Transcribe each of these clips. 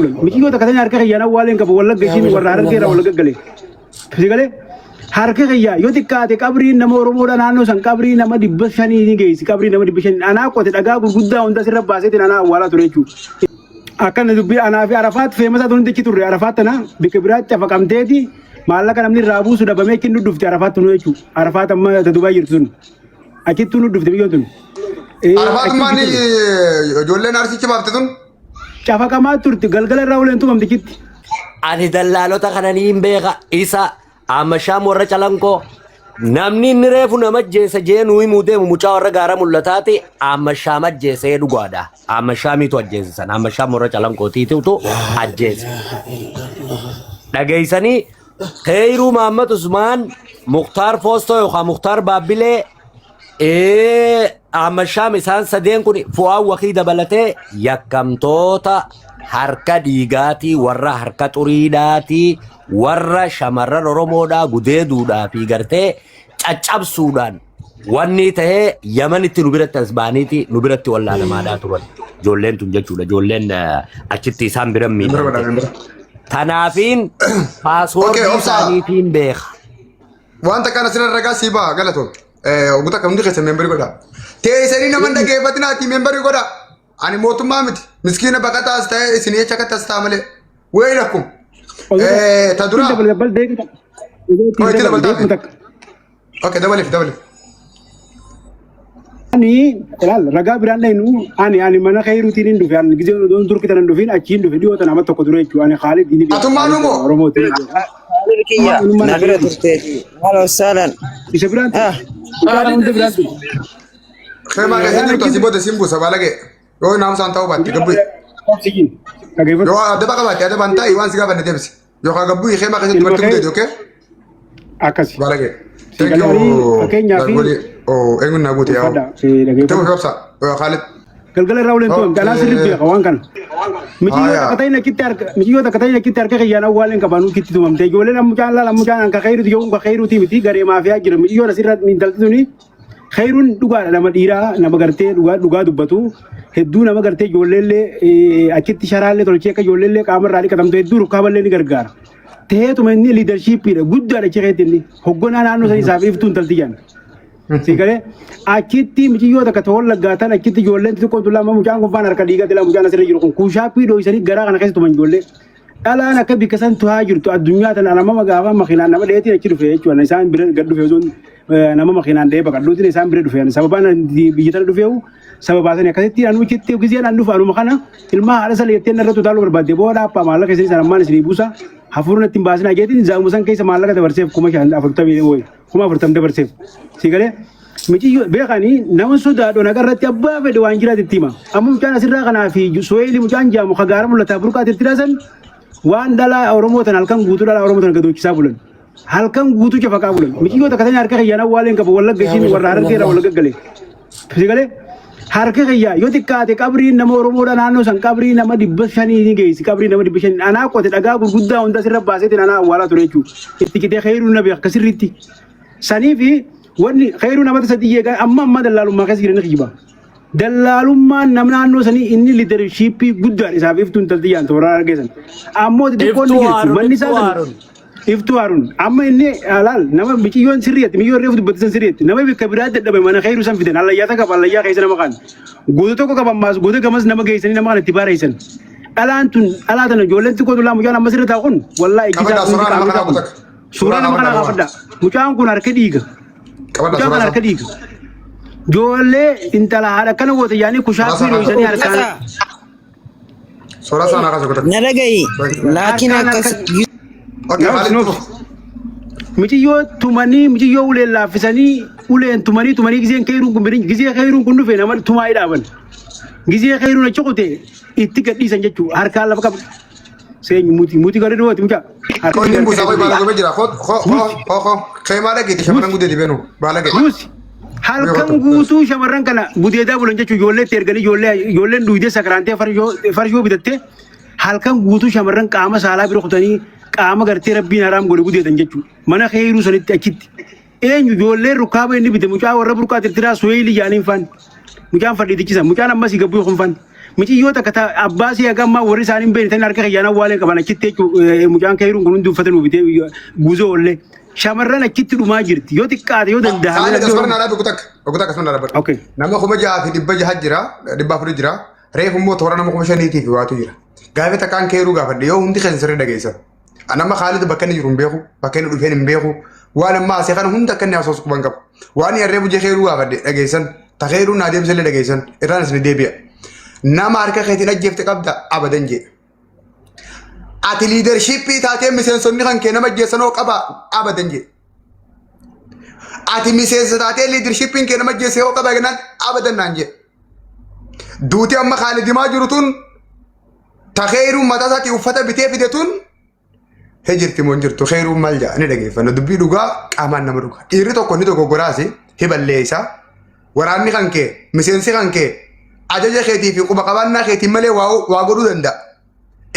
Mikiyyoo takka tani harka kiyyaan awwaaleen qabu wallagga ishiin warra harargee irraa wallagga gale. Si galee harka kiyyaa yoo xiqqaate qabriin nama Oromoodha naannoo san qabrii nama 500 ni geessi qabrii nama 500 anaa qote dhagaa gurguddaa hunda sirra baaseetiin anaa awwaalaa ture jechuudha. Akkana dubbii anaa fi Arafaat feemasaa tun hundi achi turre Arafaat tana bikka biraatti cafaqamteeti maallaqa namni irraa buusu dhabamee achi nu dhufte Arafaat tunu jechuudha. Arafaat amma ta Dubaay jirtu sun achittuu nu dhufte biyyoon tun. Arafaatummaan Achitti turre. ijoolleen arsichi baafte tun. Cafaqamaa turte galgala irraa uleen tumamte achitti. Ani dallaalota kana niin beeka isa Ammashaam warra Calanqoo namni inni reefu nama ajjeesa jee nuu himuu deemu mucaa warra gaara mul'ataati Ammashaam ajjeesee dhugaadha. Ammashaamiitu ajjeese sana Ammashaam warra Calanqootiitu ajjeese. Dhageessanii Keeyruu Mahammad Usmaan Muktaar Foostoo yookaan Muktaar Baabbilee Ahmad Shaam isaan sadeen kun Fu'aan Wakii dabalatee yakkamtoota harka dhiigaatii warra harka xuriidhaatii warra shamarran Oromoodhaa gudeeduudhaa fi gartee caccabsuudhaan wanni ta'ee Yamanitti nu biratti as ba'aniiti nu biratti wallaalamaadhaa turan. Ijoolleen tun jechuudha. Ijoolleen achitti isaan bira miidhamte. Tanaafiin Okay, paaswoordii obsaa. isaaniitiin beeka. Wanta kana sirra ragaa sii ba'a galatoom. Oguta akka hundi keessa membarii godha. Teessanii nama hin dhaggeeffatinaati membarii godha. Ani mootummaa miti. Miskiina baqataas ta'e isin jecha akka tas ta'a malee. Wayii rakkum. Ta dura. Oh, itti dabaltaa. Okay, dabaliif dabaliif. Ani ilaal ragaa biraan dhaynu ani mana khayruutiin hin dhufe ani gizee odoon turki tanan dhufin achiin dhufe dhiyoo tana amma tokko dura jechuudha ani Khaalid ni beeka Atummaan Khaalid umoo? Oromooti ni beeka. Khalid kiyya Ani mana na bira khayruuti turteeti. Haala saalan. isa biraan ture Ah, mucaa hunda biraan ture. Keemaa keessa Ragaan jirtu achi asii booda siin buusa baalagee. Yoo naamusaan ta'uu baatte gabbu'i. Oksijiin dhageeffadhu. Yoo adaba qabaatte adabaan ta'i waan si gaafanne deebisi. Yookaan gabbu'i keemaa keessatti Ilma dubartii kee gudeedi okay? akkasi. Baalagee. Si Thank galee ani you. fakkeenyaa fi Dargolee. Oh, eenyuun naa guute yaa. ulfaadha si Ta'uu dhageeffadhu. fi obsa. Khaalid. Galgala irraa uleen tu'amte alaa sirri beeka waan kana. Michiyyoo takka ta'in achitti harka michiyyoo takka ta'in achitti harka kiyyaan awwaaleen qabanuu kitti tumamte ijoolleen amma mucaan laala mucaan anka khayruuti yoo ka khayruuti miti garee maafiyaa jira michiyyoon asirra intalti tuni khayruun dhugaadha nama dhiiraa nama gartee dhugaa dhugaa dubbatu hedduu nama gartee ijoolleellee achitti sharaallee tolchee akka ijoolleellee qaamarraa dhiqatamtu hedduu rukkaaballee ni gargaara. Ta'eetuma inni liidarshiippiidha guddaadha achi keessatti inni hogganaa naannoo sanii isaaf iftuu intalti jedhan. Si galee achitti michiyyoo takka toon laggaatan achitti ijoolleen xixiqqoon tun lama mucaan kun faan harka dhiigatti lama mucaan asirra jiru kun kuushaappii dho'isanii garaa kana keessa tuman ijoollee. Dhalaan akka bikka san tuhaa jirtu addunyaa tana nama gaafa makiinaan nama dheetiin achi dhufe jechuudha. Isaan bira gad dhufe osoo nama makiinaan dhee baqadhuutiin isaan bira dhufe. Sababaan biyya tana dhufeehu sababaa sani akkasitti anu achitti gizeen an dhufe anuma kana ilmaa haadha sana jettee narratti utaaluu barbaadde booda abbaa maallaqa isin sana ammaan isinii buusa hafuurri natti hin baasinaa jeetiin zaamuma san keessa maallaqa dabarseef 5,040 wayi. 40,000 dabarseef. Si galee miciyyoo beekanii nama sodaadhu naqa irratti abbaa fedhe waan jiraate itti hima. Amma mucaan asirraa kanaa fi Suweelii mucaan jaamu ka gaara mul'ataa burqaa tirtiraa san waan dhalaa Oromoo tan halkan guutuu dhalaa Oromoo tan gadoochisaa bulan. Halkan guutuu cafaqaa bulan. Miciyyoo takka tani harka kiyyaan awwaaleen qabu wallagga ishiin warra harargee irraa wallagga gale. Si galee harka kiyyaa yoo xiqqaate qabriin nama Oromoodha naannoo san qabrii nama 500 ni geessi qabrii nama 500 anaa qote dhagaa gurguddaa hunda sirra baaseetiin anaa awwaalaa ture jechuudha. Itti qitee kheyruun na beeka sirriitti. Sanii fi wanni kheyruun amata sadii eegaa amma amma dallaalummaa keessa jiran kijiba. Dallaalummaan nama naannoo sanii inni liidarshiippii guddaan isaaf iftuun taltiyyaan tooraan argeessan. Ammoo xixiqqoon ni Iftuu jirti Haarun, manni isaa Iftuu san Haarun. Iftuu Haarun amma inni alaal nama miciyyoon sirriitti miciyyoon reefu dubbatti san sirriitti nama bakka biraa dadhabe mana kheyru san fidan hallayyaa takka qaba hallayyaa keessa nama kaan goota tokko qaban maas goota gamas nama geessanii nama kana itti baareessan dhalaan tun dhalaa tana ijoolleen xiqqoo tulaa mucaan amma sirri taa'u kun wallaahi ijji Qabadhaa isaa hundi suuraa nama qaamni kanaa isaa kun kutak. suuraa nama kanaa kaafadhaa mucaan kun harka dhiiga Qabadhaa mucaan suuraa kana isaa. harka dhiiga ijoollee intala haadha akkana goote yaanii kushaaffii dhoysanii harkaan Suuraa isaa naa kaasa kutak. Na dhaga'i. Laakiin harkaan akkas harka Okay, Noobs Khalid noobs. tufu. Miciyyoo tumanii miciyyoo uleen laaffisanii uleen tumanii tumanii gizeen keeyruun kun birin gizee keeyruun kun dhufe nama tumaa dhaaban. Gizee keeyruun achi kute itti gadhiisan jechuudha harkaan lafa qaba. Seenyu muti muti gadi dhufooti mucaa. Harka Qoonni harka buusaa qoy keessa baala gomee jira. Ko ko ko ko ko. Keemaa dhageeti shamarran gudeedi beenu. Baala gee. Buusi. Halkan guutuu shamarran kana gudeedaa bulan jechuun ijoollee itti erganii ijoollee ijoolleen duudee sakiraantee farshoo farshoo bitattee halkan guutuu shamarran qaama saalaa bira kutanii qaama gartee rabbiin haraam godhe gudeedan jechuudha. Mana keeyruu sanitti achitti. Eenyu ijoolleen rukkaaba inni bite mucaa warra burqaa tirtiraa suweelii jaaniin faan. Mucaan fadhiitichisa mucaan ammasii gabbuu kun faan. Miciyyoo takka ta abbaa si hagammaa warri isaan hin beekne tan harka kiyyaan awwaaleen qaban achitti jechuudha. Mucaan keeruun kun hundi uffata nuu bitee guzoo ollee. Shamarran achitti dhumaa jirti. Yoo xiqqaate yoo danda'ame. Kaalid asmar naa dhaabi kutakka. Kutakka asmar naa dhaabbadhu. Okay. Nama 6,600 jira, 400 jira. Reefu immoo toora nama 5,000tiif waatu jira. Gaafa takkaan keeruu gaafadhe yoo hundi keessan sirrii dhageessan. An amma Kaalid bakka inni jiru hin beeku, bakka inni dhufeen hin beeku. Waan amma asii kana hunda akka inni haasawus quban qabu. Waan inni reefu jee keeruu gaafadhe dhageessan. Ta keeruu naa deebisallee dhageessan. Irraan isin deebi'a. Nama harka keetiin ajjeefte qabda abadan jee. Ati liidarshiippii taatee miseensonni kan kee nama ajjeessanoo qaba abadan jee. Ati miseensa taatee liidarshiippiin kee nama ajjeesse yoo qaba jennaan abadan naan jee. Duuti amma Kaalid himaa jiru tun ta keeyruun mataa isaatii uffata bitee fide tun he jirti moo hin jirtu keeyruun maal jedha ni dhageeffanna dubbii dhugaa qaamaan nama dhuga. Dhiirri tokko ni dogoggoraasi hi balleessa. Waraanni kan kee miseensi kan kee ajaja keetii fi quba qabaannaa keetiin malee waa godhuu danda'a.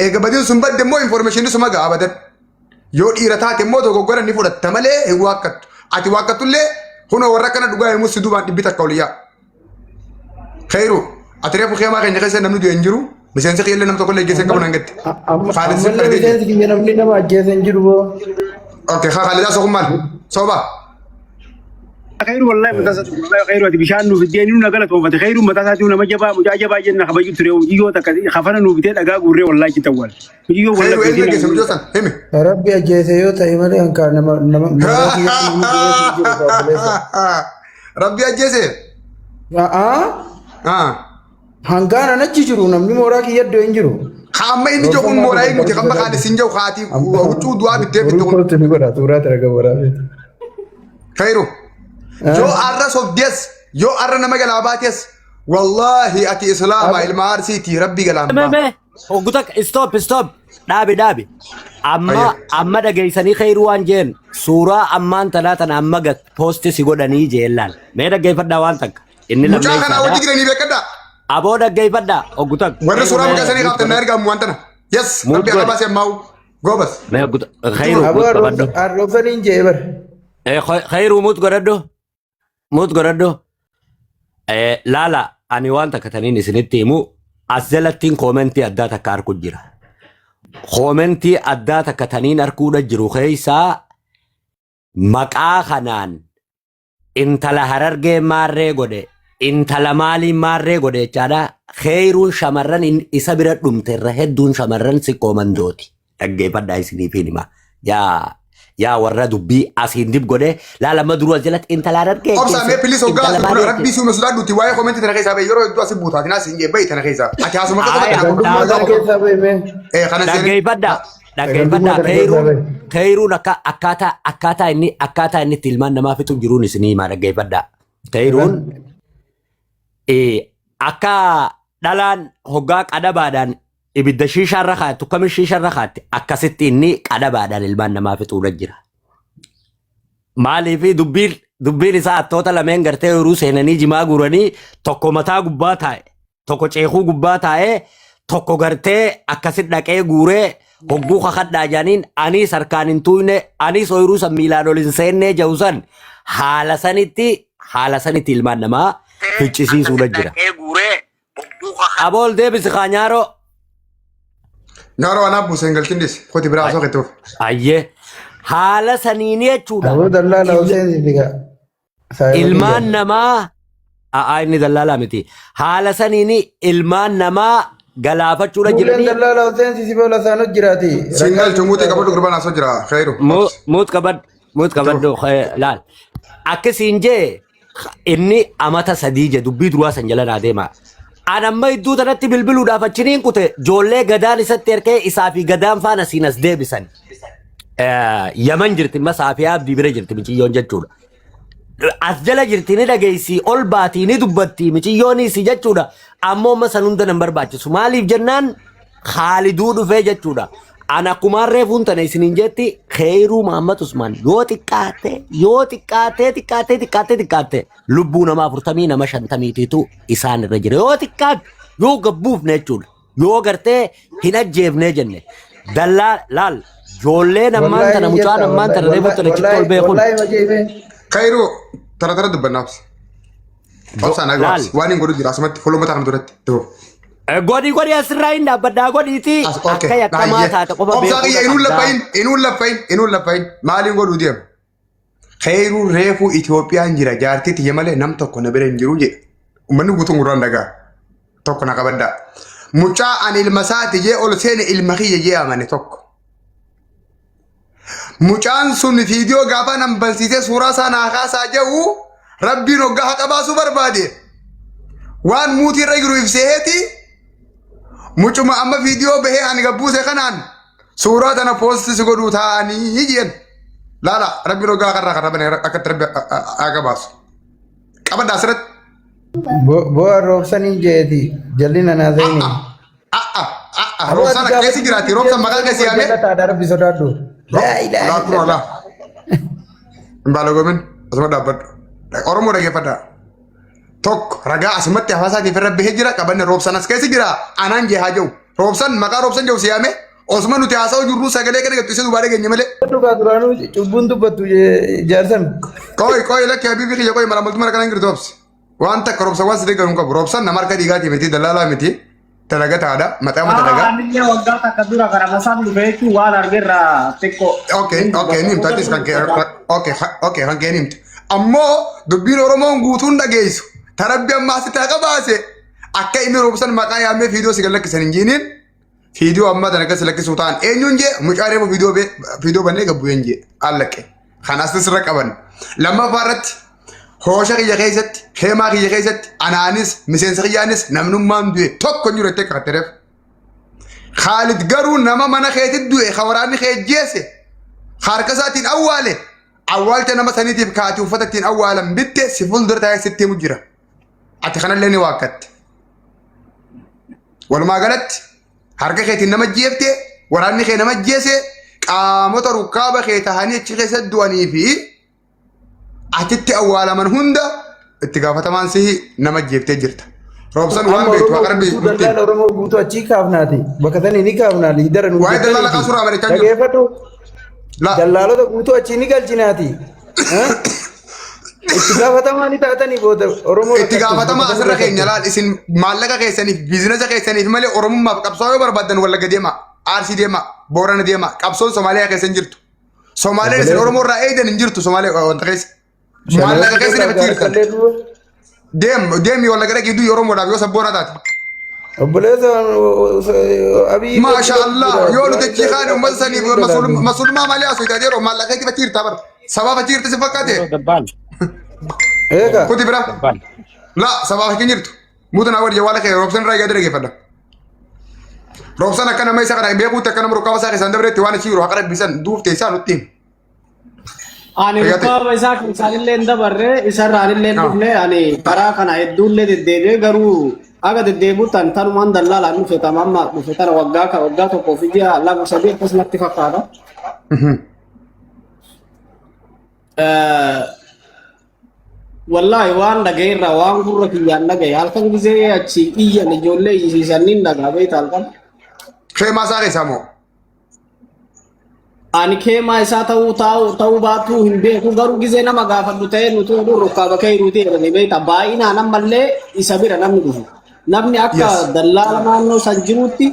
Eega badiin sun badde immoo informeeshinii suma ga'a abadan. Yoo dhiira taate immoo dogoggora ni fudhatta malee hin waakkattu. Ati waakkattullee kunoo warra akkana dhugaa himu si duubaan dhibbi takka ol yaa. Khayru ati reefu keemaa keenya keessa namni du'e hin jiru. Miseensi kiyyallee nama tokkollee ajjeesee hin qabu naan gette. Khaalid si Ammallee fardee jira. miseensi kiyya namni nama ajjeese hin jiru boo. Okay, Khaalid asoo kun maal? Soba. Khayru wallahi mataa isaati wallahi khayru ati bishaan nuuf iddee inni nu galatoonfate khayru mataa isaati nama jabaa mucaa jabaa jenna kabaju ture yoo takka kafana nuuf bitee dhagaa guurree wallahi itti awwaal. Yoo Khayru wallagga eenyu ajjeese mucoo san himi. Rabbi ajjeese yoo ta'e malee hankaa nama nama mooraa kiyyatti namni du'ee hin jiru kaa obboleessa. Rabbi ajjeese. A'aa Ah. hangaan an achi jiru namni mooraa kiyya du'e hin jiru. Ka amma inni jiru kun mooraa eenyuti kan maqaan isin jiru haati huccuu du'aa bittee bitte kun. Ruutu ni godha suuraa tana gabaraa. Khayru. Yoo arra sobdees yoo arra nama galaa baates wallaahi ati islaama ilma arsiiti rabbi galaan Mee baa. mee hogguta stop stop dhaabi dhaabi. Amma Ayya. amma dhageessanii khayru waan jeen suuraa ammaan tanaa tana amma gad poosti si godhanii jeen laal. Mee dhaggeeffadhaa waan takka. Inni Mucaa kanaa lammeessaadha. wajji jiranii beekadhaa. Aboo dhaggeeffadhaa hogguta. Warri suuraa mucaa sanii kaaftan na ergaamu waan tana. Yes, Muut rabbi godhe. akka baasee ammaa'u. Goobas. Mee hogguta khayru Aboo muut qabadhu. arroofaniin jee bar. Khayru muut godhadhu. Muut godhadhu. Laala ani waan takka taniin isinitti himu as jalattiin koomentii addaa takka arku jira. Koomentii addaa takka taniin arkuudha jiru keessaa maqaa kanaan intala harargee maarree godhe intala maaliin maarree godhe jechaadha. Kheyruun shamarran isa bira dhumte irra hedduun shamarran siqqoo mandooti. Dhaggeeffadhaa isiniif hima. Yaa yaa warra dubbii asiin dib godhe laala amma duruu as jalatti intala harargee Obsa mee please hoggaa intala asii maaliin rabbii suuma sodaadhuuti waa'ee komentii tana keessaa bahi yeroo hedduu asii buuta ati naas hin jee bahi tana keessaa ati haasuma akka Aya, qofa Gandummaa tana kana keessaa bahi mee. Eh kana seeni Dhaggeeffadhaa. Gandummaa Dhaggeeffadhaa. kana keessaa Kheyruun bahi. kheyruun akka akkaataa akkaataa inni akkaataa inni itti ilmaan namaa fixu jiruun isinii himaa dhaggeeffadhaa. Kheyruun akka dhalaan hoggaa qadabaadhaan ibidda shiishaarra kaa'attu akkamiin shiishaarra kaa'atte akkasitti inni qadabaadhaan ilmaan namaa fixuudha jira. Maaliif dubbiin dubbiin isaa attoota lameen gartee yeroo seenanii jimaa guuranii tokko mataa gubbaa taa'e tokko ceekuu gubbaa taa'e tokko gartee akkasitti dhaqee guuree hogguu kakadhaa jedhaniin anis harkaan hin tuuyne anis ooyiruu san miilaan ol hin seennee jedhu san haala sanitti ilmaan namaa ficcisiisuudha jira. Abool deebisi kaa nyaaroo. Nyaaroo anaa buusee hin galchin dhis koti biraa osoo ketuuf. Ayyee haala saniini jechuudha. Aboo dallaa Hussein figa. Ilmaan namaa a'aa inni dallaalaa miti. Haala saniini ilmaan namaa galaafachuudha Fuuleen jiranii dallaa Hussein si bola isaan hojjiraati. Siin galchu muuxii qabadhu gurbaan asoo jira khayru. Muut qabadhu muut qabadhu laal. Akkasiin jee inni amata 3 je dubbii duraa san jala naa deema. An amma iddoo tanatti bilbiluudhaaf achiniin kute joollee gadaan isatti erkee isaa fi gadaan faana siin as deebisan. Yaman jirti amma Saafiyaa Abdii bira jirti miciyyoon jechuudha. As jala jirti ni dhageessi ol baatii ni dubbatti miciyyoonis jechuudha. Ammoo amma san hunda nan barbaachisu. Maaliif jennaan Khaaliduu dhufee jechuudha. An akkumaan reefuun tana isiniin jetti Kheeyruu Mahammad Usmaan yoo xiqqaate yoo xiqqaate xiqqaate xiqqaate xiqqaate lubbuu nama 40 nama 50tiitu isaan irra jira. Yoo xiqqaate yoo gabbuufne jechuudha. Yoo gartee hin ajjeefne jenne. Dallaa laal joolleen ammaan Wallaahi tana ni mucaan jettaa ammaan tana reefuun tana chitti ol beekun. wallaahi majeefee. Khayru tara tara dubbannaaf. Obsaan Laal agaabs waan hin godhu jira asumatti fuula mataa kana duratti. Godhi godhi asirraa hin dhaabbadhaa godhiiti As okay. akka yakkamaa Baay'ee. taate qofa Obsaa beekuu kiyya inuun qabdaa. laffayin inuun laffayin inuun laffayin maaliin godhuu deema? Kheyruun reefuu Itoophiyaan jira jaartii tiyya malee nam tokko na bira hin jiru jedhe. Uummanni guutuun gurraan dhagaa. Tokko na qabaddaa. Mucaa ani ilma isaati jee ol seene ilma kiyya jee amane tokko. Mucaan sun viidiyoo gaafa nan bansiisee suuraa isaa naa kaasaa jedhu rabbiin hoggaa haqa baasuu barbaade. Waan muutii irra jiru ibseeti mucuma amma viidiyoo bahee ani gabbuuse kanaan suuraa tana poosti si godhuu taa'anii jeen. Laala rabbiin hoggaa haqa irraa kan rabane akkatti rabbi haqa baasu. Qabadhaa asirratti. Bo'aa roobsanii jeeti jallina naa seeni. Roobsaan akka keessa jiraatti roobsaan maqaa keessa yaamee. Jallataadha rabbi sodaadhu. Laa ilaaha Laa kun walaa. Hin baalagomin asuma dhaabbadhu. Oromoo dhaggeeffadhaa. Tokko ragaa asumatti hawaasaatiif irra bahee jira qabanne roobsaan as keessa jira anaan jee haa jiru. Roobsaan maqaa roobsan jiru si yaamee osuma nuti haasa'u jirru sagalee kana gattu isa duubaa dhageenye malee. Dhugaa duraanuu cubbuun dubbattu jaarsan. Qoy qoy lakki habiibi kiyya qoy malamaltummaa kana hin jirtu obsi. Waan takka roobsan waan si deeggaru hin qabu. Roobsan nama harka dhiigaatii miti dallaalaa miti. Dalagataadha. Maxaama dalagaa. Anillee waggaa takka dura gara masaan dhufe jechuun waan argerraa xiqqoo. Okay, ni himta. Atis kan kee, okay, okay, kan kee ni himta. Ammoo dubbiin Oromoon guutuun dhageessu. Tarabbi ammaa asitti haqa baase. Akka inni roobsan maqaa yaamee fiidiyoo si gad lakkisan hin jiiniin. Fiidiyoo ammaa tana keessa lakkisuu ta'an eenyuun jee mucaa reefu fiidiyoo bee fiidiyoo bannee gabbu'een jee allaqe. Kan as sirra qaban. Lammaffaa irratti hoosha kiyya keessatti heemaa kiyya keessatti anaanis miseensa kiyyaanis namnummaan du'e tokko hin jiru jettee kakatte reefu. Khaalid garuu nama mana keetti du'e ka waraanni kee jeese harka isaatiin awwaale awwaalcha nama saniitiif kaati uffata ittiin awwaalan bitte si fuuldura taa'ee sitti himu jira. Ati kanallee ni waakkatte. Walumaa galatti harka keetiin nama jeefte waraanni kee nama jeese qaamota rukkaaba kee tahanii achi keessa du'anii fi achitti awwaalaman hunda itti gaafatamaan sihi nama jeeftee jirta. Roobsan waan Amma beektu Oromoo waaqa rabbi guutuu nutti dallaan Oromoo guutuu achii kaafnaati. Bakka sanii ni kaafnaa liidara nu Waa'ee dallaala kaasuurraa barachaa jiru. Dhageeffadhu. La Dallaalota guutuu achii ni galchinaati. Itti gaafatamaa ni taatanii booda Oromoo itti gaafatamaa asirra keenya laal isin maallaqa keessaniif biizinasa keessaniif malee Oromummaaf qabsoo yoo barbaaddan Wallagga deema, Arsii deema, Boorana deema. Qabsoon Somaaliyaa keessa hin jirtu. Somaaleen isin Oromoo irraa eegdan hin jirtu Somaaliyaa wanta keessa. Maallaqa keessaniif achi jirtan. Deem deemi Wallagga dhaqii du'i Oromoodhaaf yoo sabboona taate. Obboleessa Abiy. Maasha Allah yoo nuti achii kaane uummata saniif masulummaa malee asoo itti yeroo maallaqa keetiif achi jirta bara. Sabaaf achi jirta si fakkaate. Eega. Kuti bira. La sabaaf achi hin jirtu. Muuta naa godhi jawaala kee roobsan irraa yaada dhageeffadha. Roobsan akka nama isa kana hin beekuutti akka nama rukkaaba isaa keessaan dabreetti waan achi jiru haqa rabbisan duuf teessaa nutti himi. Ani Fayyate. rukkaaba isaa keessaanillee hin dabarre isarraanillee hin Ah. dhufne ani karaa kana hedduullee deddeebi'ee garuu aga deddeebi'utti ani tanumaan dallaalaan dhufe tama amma dhufe tana waggaa ka waggaa tokkoo fi ji'a lama sadii akkas natti fakkaata. Wallaahi waan dhagaye irraa waan gurra kiyyaan dhagaye halkan gizee achi iyyan ijoollee iyyisiisan nin dhagaa beekta halkan. Keemaa isaa keessaa moo? Ani keemaa isaa ta'uu taa'u ta'uu baatuu hin beeku garuu gizee nama gaafadhu ta'ee nuti oduu rukkaa bakka hiruuti jedhanii beekta baay'inaan ammallee isa bira namni dhufu. Namni akka Yes. dallaala naannoo san jirutti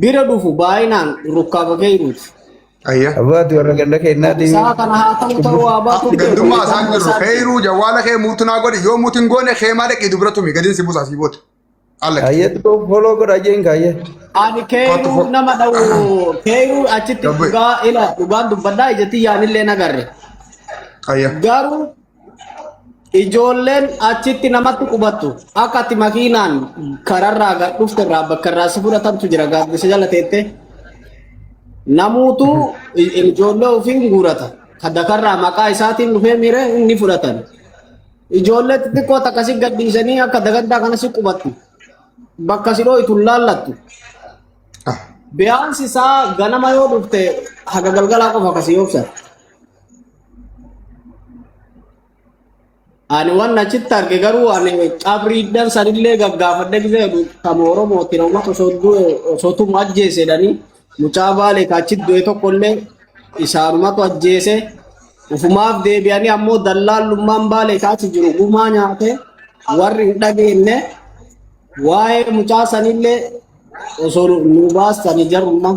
bira dhufu baay'inaan rukkaa bakka hiruuti. Ayya. Abbaati warra ganda keenyaati. Isaa kana haa ta'u ta'uu haa baatu hin beeku. Gandummaa isaan jirru keeyruu jawwaala kee muutu naa godhi yoo muutu hin goone keemaa dhaqii dubra tumi gadiin si buusaa sii boota. Allaqi. Ayyee follow godha jeen kaayyee. Ani Kottu keeruu nama dha'u keeruu achitti Gabbe. dhugaa ila dhugaan dubbadhaa ijatti yaanillee nagarre. Ayya. Garuu ijoolleen achitti namatti qubattu akka ati makiinaan kararraa gad dhufte irraa bakka irraa si fudhatantu jira gaaddisa jala teette. Namuutu ijoollee ofii hin guurata. Kan dakarraa maqaa isaatiin dhufee miire inni fudhatan. Ijoollee xixiqqoo takka si gadhiisanii akka dagantaa kana si qubattu. Bakka si dhooytu hin laallattu. Ah. Biyaansi isaa ganama yoo dhufte haga galgalaa qofa akkasii obsan. Ani waan achitti arge garuu ani qabriidhaan sanillee gaggaafadhe gisee jedhu kama Oromooti nama osoo du'e osoo tumu ajjeese jedhanii mucaa baalee ka achitti du'e tokkollee isaanumatu ajjeese ufumaaf deebi'anii ammoo dallaallummaan baalee ka achi jiru gumaa nyaate warri hin dhageenye. Waa'ee mucaa sanillee osoo nu baastanii jarummaa.